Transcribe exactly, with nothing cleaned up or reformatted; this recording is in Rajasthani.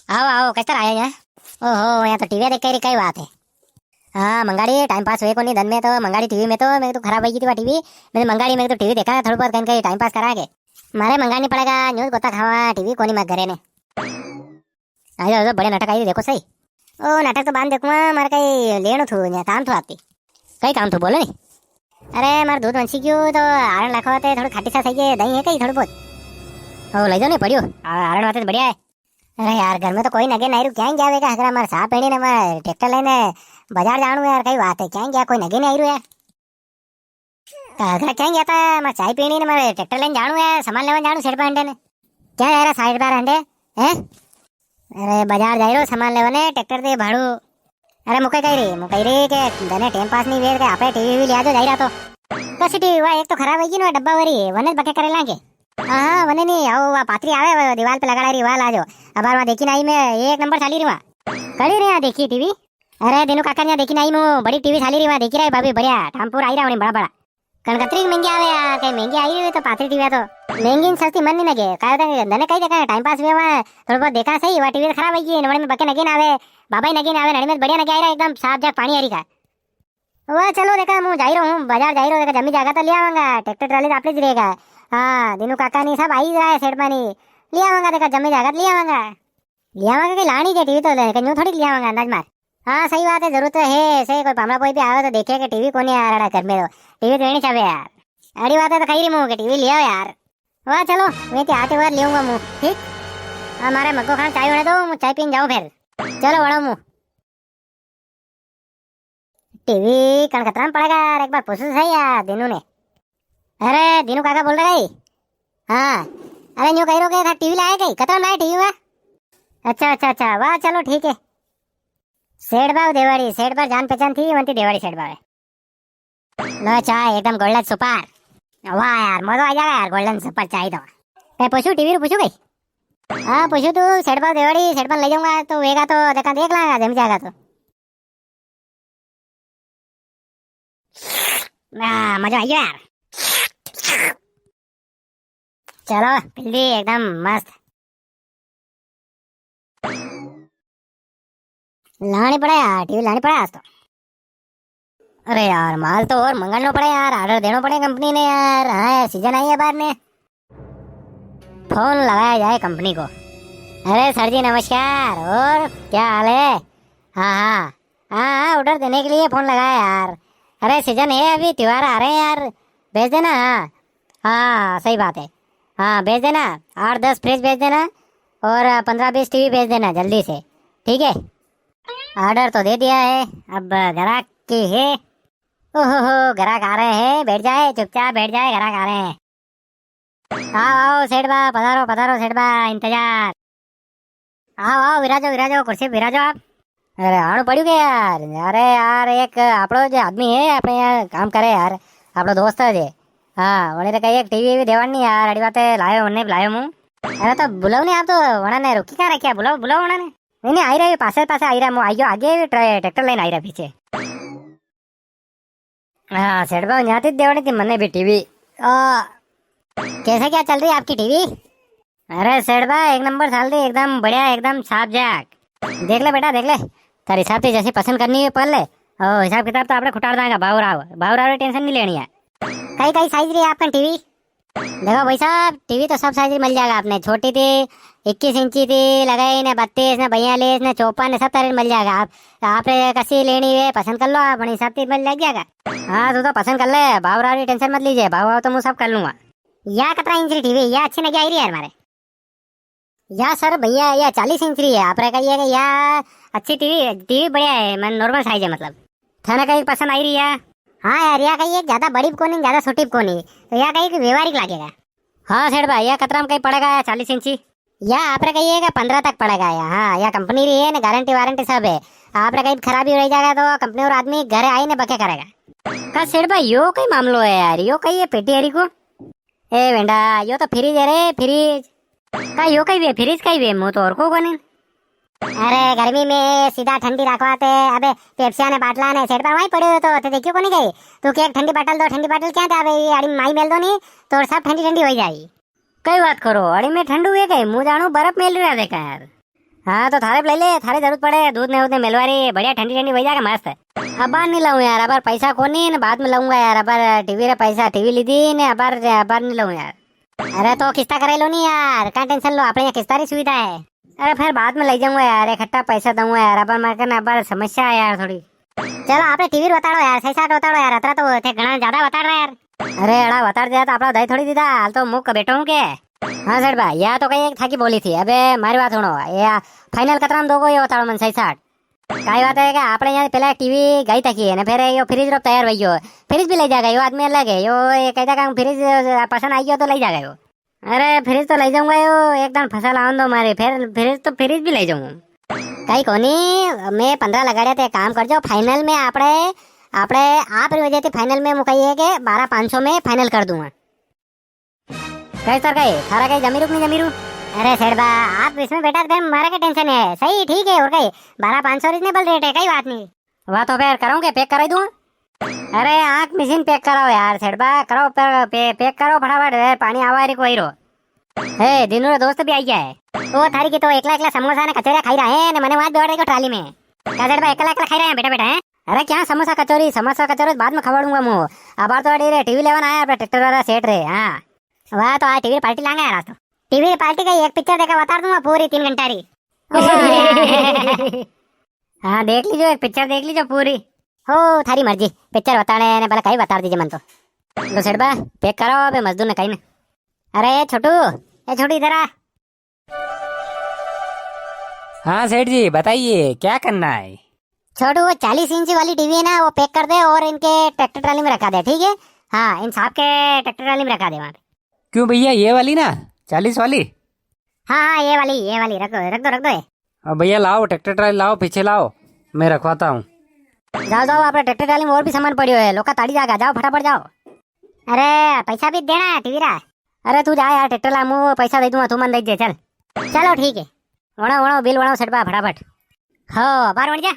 आओ, आओ, कस्तर आया यहाँ? ओहो, यहाँ तो टीवी देख के री, कई बात है। हाँ, मंगाड़ी, टाइम पास हुए कोनी दन में तो, मंगाड़ी टीवी में तो, मैं तो खराब होई गई थी वा टीवी। मैं तो मंगाड़ी, मैं तो टीवी देखा, थोड़ा बहुत कहीं कहीं टाइम पास करा के। मारे मंगानी पड़ेगा, न्यूज गोता खावा, टीवी कोनी मैं घरे ने। आ जाओ, आ जाओ, बढ़िया नाटक आई, देखो सही। ओ, नाटक तो बाद देखूंगा, मारे कई लेणो थू, यहाँ काम थू आपती। कई काम थू, बोलो नी। अरे, मारे दूध वंची गयो, तो आरण लाखवा ते थोड़ा खाटी सा सही है, दही है कई थोड़ा बहुत? ओ, ले जाओ नी, पड़ियो। आ, आरण वाते तो बढ़िया है। अरे यार, घर में तो कोई नगे नी रू, क्या गया वेगा हगरा, मारे साहब पेणी ने मारे ट्रैक्टर लेने बाजार जाणू है यार, कई बात है, क्या गया, कोई नगे नी रू यार। तो हगरा क्या गया था, मारे चाय पीनी ने मारे ट्रैक्टर लेने जाणू है, सामान लेवन जाणू सेठ पांडे ने। क्या यार साइड पर हंडे? हैं? अरे बाजार जाई रो सामान लेवने, ट्रैक्टर दे भाड़ू। अरे मुके कही री, मुके कही री के दने टाइम पास नी वे, के आपे टीवी भी लिया जो जाई रहा तो। कसी टीवी वा, एक तो खराब है ना डब्बा वाली, वने बके करे लांगे। हाँ, हाँ, वने नी, आओ, वा पात्री आवे, वा दीवाल पे लगाड़ा री, वा लाजो। अबार वा देखी नी आई मैं, एक नंबर चाली री वा। कड़ी रे यहाँ देखी टीवी? अरे, दीनू काका ने यहाँ देखी नी आई मू, बड़ी टीवी चाली री वा, देखी रहा है भाभी, बढ़िया, ठामपुर आई रहा होने बड़ा बड़ा। कण कतरी महंगी आवे यार, कई महंगी आई री तो पात्री टीवी तो। महंगी ने सस्ती मन नी लगे, कायो तक धने कई देखा, टाइम पास भी हुआ, थोड़ा बहुत देखा सही, वा टीवी तो खराब है, नवड़े में बके नगे ना आवे, बाबा ही नगे ना आवे, नड़ी में बढ़िया नगे आई रहा, एकदम साफ जाक पानी हरी का। वाह, चलो देखा, मु जाई रहो हूँ, बाजार जाई रहो, देखा, जमी जागा तो ले आवांगा, ट्रैक्टर ट्राली तो आपणे ज रहेगा। हाँ, दीनू काका नी सब आई रहा है, सेठ पानी, ले आवांगा, देखा, जमी जागा तो ले आवांगा। ले आवांगा के लाणी जे टीवी तो ले, के न्यू थोड़ी ले आवांगा, अंदाज मार। हाँ, सही बात है, जरूरत तो है, सही कोई पामड़ा कोई भी आवे तो देखे के टीवी कोनी यार, अड़ा घर में तो टीवी तो रहनी चाहिए यार। अड़ी बात है तो कही रही मु के टीवी ले आओ यार। वाह, चलो, मैं ते आते बार ले आऊंगा मु, ठीक? हमारे मग्गो खान चाय होने दो, मु चाय पीने जाऊं फिर। चलो, वड़ो मु। टीवी कण कतरा में पड़ेगा यार, एक बार पूछो सही यार दीनू ने। अरे दीनू काका बोल रहे हैं? हाँ। अरे न्यू कही रो के था टीवी लाए कई, कतरा में लाए टीवी वा? अच्छा अच्छा अच्छा, वाह चलो ठीक है। सेठ बाव देवाड़ी, सेठ पर जान पहचान थी, वंती देवाड़ी सेठ बाव है। लो चाय एकदम गोल्डन सुपर। वाह यार, मजो आ जाएगा यार, गोल्डन सुपर चाय तो। कई पूछू टीवी रू पूछू कई? हाँ पूछू तू, सेठ बाव देवाड़ी, सेठ पर ले जाऊंगा तो वेगा तो देखा देख लांगा, जम जाएगा तो। आ, मजा आई गया यार। चलो, पिल्ली एकदम मस्त। लानी पड़े यार, टीवी लानी पड़े आज तो। अरे यार, माल तो और मंगानो पड़े यार, ऑर्डर देनो पड़े कंपनी ने यार। हाँ यार, सीजन आई है बार ने। फोन लगाया जाए कंपनी को। अरे सर जी नमस्कार, और क्या हाल है? हाँ, हाँ, हाँ, हाँ, ऑर्डर देने के लिए फोन लगाया यार। अरे सीजन है, अभी त्योहार आ रहे हैं यार, भेज देना। हाँ, हाँ, सही बात है। हाँ, भेज देना, आठ दस फ्रिज भेज देना और पन्द्रह बीस टीवी भेज देना जल्दी से, ठीक है? ऑर्डर तो दे दिया है, अब ग्राहक की है। ओहो हो, ग्राहक आ रहे हैं, बैठ जाए, चुपचाप बैठ जाए, ग्राहक आ रहे हैं। आओ, आओ, सेठ बा, पधारो, पधारो, सेठ बा, इंतजार। आओ, आओ, विराजो, विराजो, कुर्सी पे विराजो आप। अरे, आणो पड़्यो के यार? अरे यार, एक आपड़ो जो आदमी है, अपने यहाँ काम करे यार, आपड़ो दोस्त है जे। हाँ, वणी रे कई एक टीवी भी देवानी यार, अड़ी बात है, लायो, उन्हें भी लायो मु। अरे, तो बुलाओ नी आप तो, वणा ने रोकी कहाँ रखिया? बुलाओ, बुलाओ वणा ने। नहीं, नहीं, आई रहा है, पासे, पासे आई रहा है, मु आई गयो, आगे भी ट्रै-, ट्रैक्टर लेने आई रहा है पीछे। हाँ, सेठ बा, न्याती देवानी थी मने भी टीवी। आ, कैसे क्या चल रही है आपकी टीवी? अरे सेठ बा, एक नंबर चाल रही, एकदम बढ़िया, एकदम साफ जाक। देख ले बेटा, देख ले, तारे हिसाब से जैसी पसंद करनी है पकड़ ले। ओ, हिसाब किताब तो आपणे खुटाड़ दांगा, भाव राव, भाव राव री टेंशन नहीं लेनी है। कई कई साइज री है आपका टीवी? देखो भाई साहब, टीवी तो सब साइज री मिल जाएगा आपने, छोटी थी, इक्कीस इंची थी लगाई ने, बत्तीस ने, बयालीस ने, चौपन ने, सब तरह री मिल जाएगा। आप, आपने कसी लेनी है पसंद कर लो आप, अपने हिसाब से मिल लग जाएगा। हाँ, तू तो पसंद कर ले, भाव राव री टेंशन मत लीजिए, भाव भाव तो मु सब कर लूंगा। या कतरा इंच री टीवी, या अच्छी नगे आई री है यार मारे। या सर भैया, या चालीस इंच री है, आप रे कहिए कि या अच्छी टीवी, टीवी बढ़िया है, मैं नॉर्मल साइज है मतलब। थाने कई पसंद आई री है? हाँ यार, या कहिए ज्यादा बड़ी भी कोनी, ज्यादा छोटी भी कोनी, तो या कहिए कि व्यवहारिक लागेगा। हाँ सेठ भाई, या कतरा में कई पड़ेगा या चालीस इंची? या आप रे कहिए कि पन्द्रह तक पड़ेगा या। हाँ, या कंपनी री है ने, गारंटी वारंटी सब है। आप रे कई खराबी रह जाएगा तो कंपनी और आदमी घरे आई ने बके करेगा। का सेठ भाई, यो कई मामलो है यार, यो कई है पेटी हरी को? ए वेंडा, यो तो फ्रिज है रे, फ्रिज। का यो कई वे, फ्रिज कई वे, मु तो और को कोनी। अरे, गर्मी में सीधा ठंडी रखवाते, अबे पेप्सिया ने बाटला ने सेठ पर वहीं पड़े हो तो, ते देखियो कोनी गई। तू के एक ठंडी बाटल दो, ठंडी बाटल क्या था अबे, ये अड़ी माई मेल दो नी, तो सब ठंडी ठंडी हो जाई। कई बात करो, अड़ी में ठंडू है कई, मु जाणू बर्फ मेल रहा देखा यार। हाँ, तो थारे भी लई ले, थारे जरूरत पड़े, दूध ने, दूध ने मेलवा री, बढ़िया ठंडी ठंडी वई जाके मस्त। अबार नी लाऊं यार, अबार पैसा कोनी ने, बाद में लाऊंगा यार, अबार टीवी रे पैसा, टीवी लीधी ने, अबार, अबार नी लाऊं यार। अरे तो किस्ता कराई लो नी यार, का tension लो, आपणे यहाँ किस्ता री सुविधा है। अरे फिर बाद में लई जाऊंगा यार, इकट्ठा पैसा दूंगा यार, अबार मारे कने अबार समस्या है यार थोड़ी। चलो, आपणे टीवी रे बताड़ो यार, सही साट बताड़ो यार, अतरा तो थे घणा ज्यादा बताड़ रहा यार। अरे अड़ा बताड़ दिया तो आपणा दई थोड़ी दीदा, हाल तो मुक बैठो हूँ के। हाँ सेठ बा, या तो कई एक थाकी बोली थी। अबे मारी बात सुनो, या final कतरा में दोगो, यो बताड़ो मन सही साट। काई बात है कि आपणे यहाँ पेला टीवी गई थकी है ने, फिर यो फ्रिज रो तैयार वई गयो, फ्रिज भी लई जागा, यो आदमी अलग है, यो ये कहता कि फ्रिज पसंद आई गयो तो लई जागा यो। अरे फ्रिज तो लई जाऊंगा यो, एक दाण फसल आवन दो मारे, फिर फ्रिज तो फ्रिज भी लई जाऊंगा। कई कोनी, मैं पन्द्रह लगाड़्या, ते काम करजो, final में आपणे, आपणे आप री वजह थी final में मुकाई है के बारह पाँच सौ में final कर दूंगा। कई सर कई, थारा कई जमी रू के नी जमी रू? अरे सेठ बा, आप इसमें बैठा थे, मारा के tension है, सही ठीक है, और कई बारह पाँच सौ reasonable rate है, कई बात नी। वाह, तो फिर कराऊं के, pack कराई दूं? अरे, आंख machine pack कराओ यार, सेठ बा, कराओ पे-, पे-, pack करो फटाफट, ए, पाणी आवा रे कोई रो। ए, दीनू रो दोस्त भी आई गया है। ओ, थारी की तो एकला एकला समोसा ने कचौरिया खाई रहा है, ने मने वां दौड़ को ट्राली में। का सेठ बा, एकला एकला खाई रहा है बेटा, बेटा, हैं? अरे, क्या समोसा कचौरी, समोसा कचौरी बाद में खवाड़ूंगा मूं। अबार तो अड़ी रे, टीवी लेवन आया अपना ट्रैक्टर वाला सेठ रे, हाँ। वाह, तो आज टीवी पार्टी लांगा यार आज तो। टीवी पार्टी का एक पिक्चर देखा, बता दूंगा पूरी तीन घंटा री। हाँ, देख लीजो, एक पिक्चर देख लीजो पूरी। हो, थारी मर्जी, पिक्चर बताने ने भले कई बता दीजे मन तो। लो सेठ बा, pack कराओ अबे मजदूर ने कई ने। अरे छोटू, ए छोटू इधर आ। हाँ सेठ जी, बताइए क्या करना है? छोटू, वो चालीस इंच वाली टीवी है ना, वो pack कर दे और इनके ट्रैक्टर ट्राली में रखा दे, ठीक है? हाँ, इन साहब के ट्रैक्टर ट्राली में रखा दे वहाँ पे। क्यों भैया, ये वाली ना, चालीस वाली? हाँ, हाँ, ये वाली, ये वाली, रख दो, रख दो, रख दो ये। अब भैया लाओ, ट्रैक्टर ट्राली लाओ, पीछे लाओ, मैं रखवाता हूँ। जाओ, जाओ, आपणे ट्रैक्टर ट्राली में और भी सामान पड़्यो है, लोका ताड़ी जागा, जाओ फटाफट जाओ। अरे, पैसा भी देणा है टीवी रा। अरे, तू जा यार, ट्रैक्टर ला, मूं पैसा दई दूंगा, तू मन दई दे, चल। चलो, ठीक है। वणाओ, वणाओ, बिल वणाओ, सेठ बा, फटाफट। हो, बार वण जा।